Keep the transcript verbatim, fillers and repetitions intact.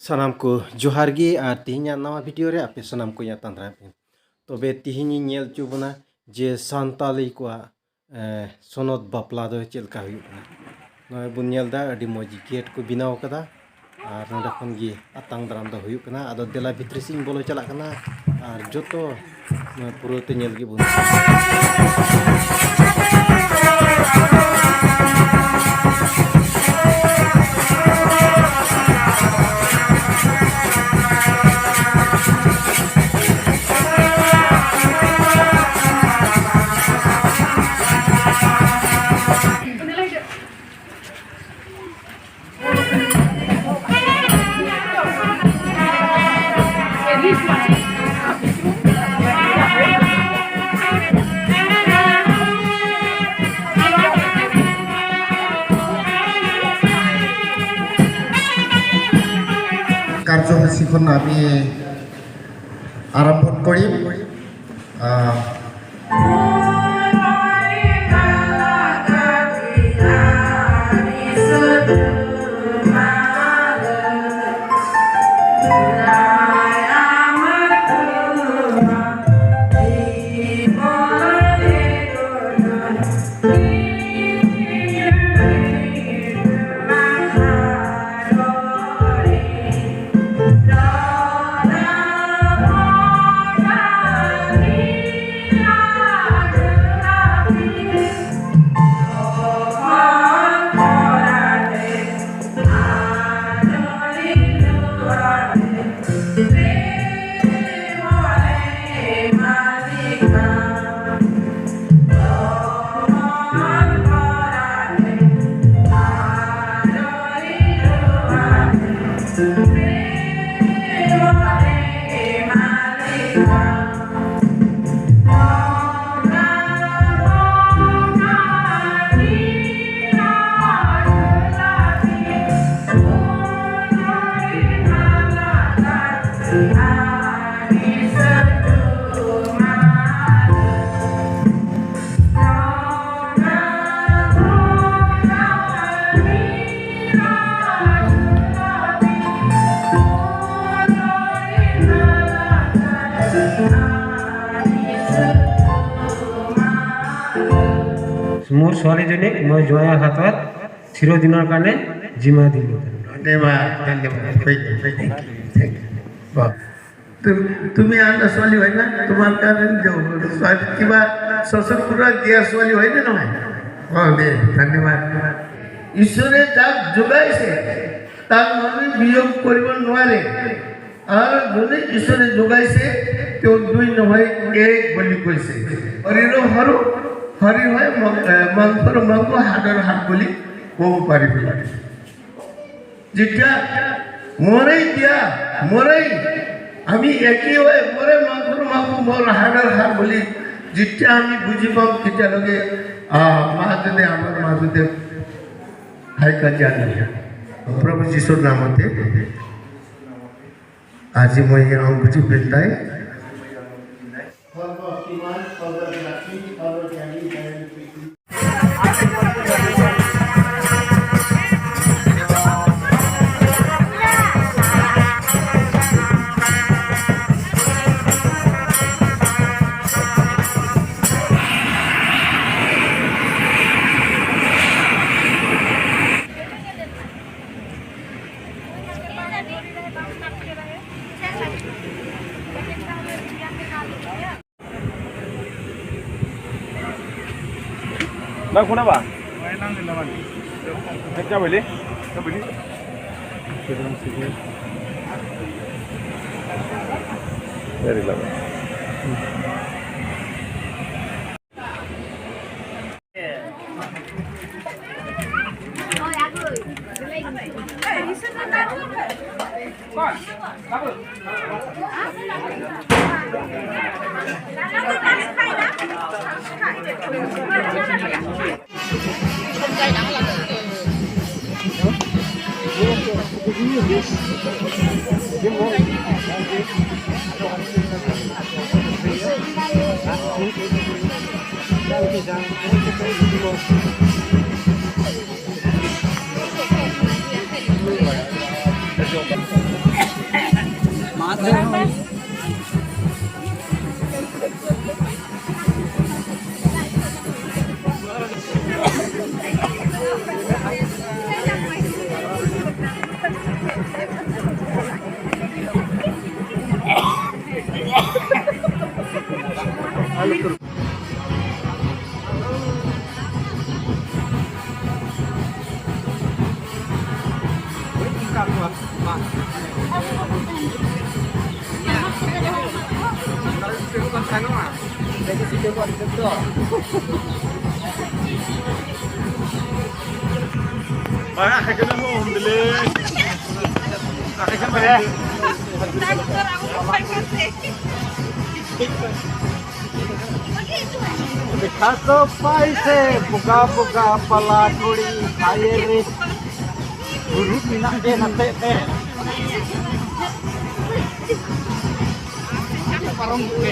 ᱥᱟᱱᱟᱢ ᱠᱚ ᱡᱚᱦᱟᱨ ᱜᱮ, ᱟᱨ ᱛᱮᱦᱮᱧᱟᱜ ᱱᱟᱣᱟ ᱵᱷᱤᱰᱤᱭᱳ ᱨᱮ ᱟᱯᱮ ᱥᱟᱱᱟᱢ ᱠᱚᱧ ᱟᱛᱟᱝ ᱫᱟᱨᱟᱢ ᱯᱮ᱾ ᱛᱚᱵᱮ ᱛᱮᱦᱮᱧ ᱤᱧ ᱧᱮᱞ ᱦᱚᱪᱚ ᱵᱚᱱᱟ ᱡᱮ ᱥᱟᱱᱛᱟᱞᱤ ᱠᱚᱣᱟᱜ, ᱮ, ᱥᱚᱱᱚᱛ ᱵᱟᱯᱞᱟ ᱫᱚ ᱪᱮᱫ ᱞᱮᱠᱟ ᱦᱩᱭᱩᱜ ᱠᱟᱱᱟ᱾ ᱱᱚᱜᱼᱚᱭ ᱵᱚᱱ ᱧᱮᱞ ᱮᱫᱟ, ᱟᱹᱰᱤ ᱢᱚᱡᱽ ᱜᱮᱴ ᱠᱚ ᱵᱮᱱᱟᱣ ᱠᱟᱫᱟ, ᱟᱨ ᱱᱚᱸᱰᱮ ᱠᱷᱚᱱ ᱜᱮ ᱟᱛᱟᱝ ᱫᱟᱨᱟᱢ ᱫᱚ ᱦᱩᱭᱩᱜ ᱠᱟᱱᱟ᱾ ᱟᱫᱚ ᱫᱮᱞᱟ ᱵᱷᱤᱛᱨᱤ ᱥᱮᱫ ᱤᱧ ᱵᱚᱞᱚ ᱪᱟᱞᱟᱜ ᱠᱟᱱᱟ, ᱟᱨ ᱡᱚᱛᱚ ᱱᱚᱣᱟ ᱯᱩᱨᱟᱹ ᱛᱮ ᱧᱮᱞ ᱜᱮ ᱵᱚᱱ᱾ কাৰ্যসূচীখন আমি আৰম্ভ কৰিম। আহ, মোৰ ছোৱালীজনীক মই জোঁৱাই হাতত চিৰদিনৰ কাৰণে জিমা দিলোঁ। ধন্যবাদ, ধন্যবাদ। Thank you, thank you। বাহ। তুম-, তুমি আন ছোৱালী হয় না? তোমাৰ কাৰণে দিওঁ। ছোৱালী কিবা শ্বশুৰ ঘৰত দিয়া ছোৱালী হয় নে নহয়? অ, দে, ধন্যবাদ। ঈশ্বৰে যাক যোগাইছে, তাক মানুহে বিয়োগ কৰিব নোৱাৰে। আৰু যোনে ঈশ্বৰে যোগাইছে, তেওঁ দুই নহয়, এক বুলি কৈছে। শৰীৰৰ সৰু, শৰীৰ হয় মং-, এ, মাংসৰ মাংস, হাড়ৰ হাড় বুলি ক'ব পাৰি। যেতিয়া মোৰেই দিয়া, মোৰেই, আমি একেই হয়, মোৰে মাংসৰ মাংস, মোৰ হাড়ৰ হাড় বুলি যেতিয়া আমি বুজি পাম, তেতিয়ালৈকে, আহ, মাজতে, আমাৰ মাজতে হাই কাজিয়া নাহে। প্ৰভু যীশুৰ নামতে আজি মই এই আঙুঠি পিন্ধাই Nang kuna ba? Nang nila man. Nagka bili? Ka bili? Very lovely. ᱫᱮᱠᱷᱟ ᱫᱚ ᱯᱟᱭ ᱥᱮ ᱵᱚᱜᱟ ᱵᱚᱜᱟ ᱯᱟᱞᱟ ᱠᱩᱲᱤ ᱟᱭᱮ ᱨᱮ᱾ ᱵᱩᱨᱩ ᱢᱮᱱᱟᱜ ᱜᱮ ᱱᱟᱛᱮ ᱛᱮ᱾ ᱯᱟᱨᱚᱢ ᱜᱮ᱾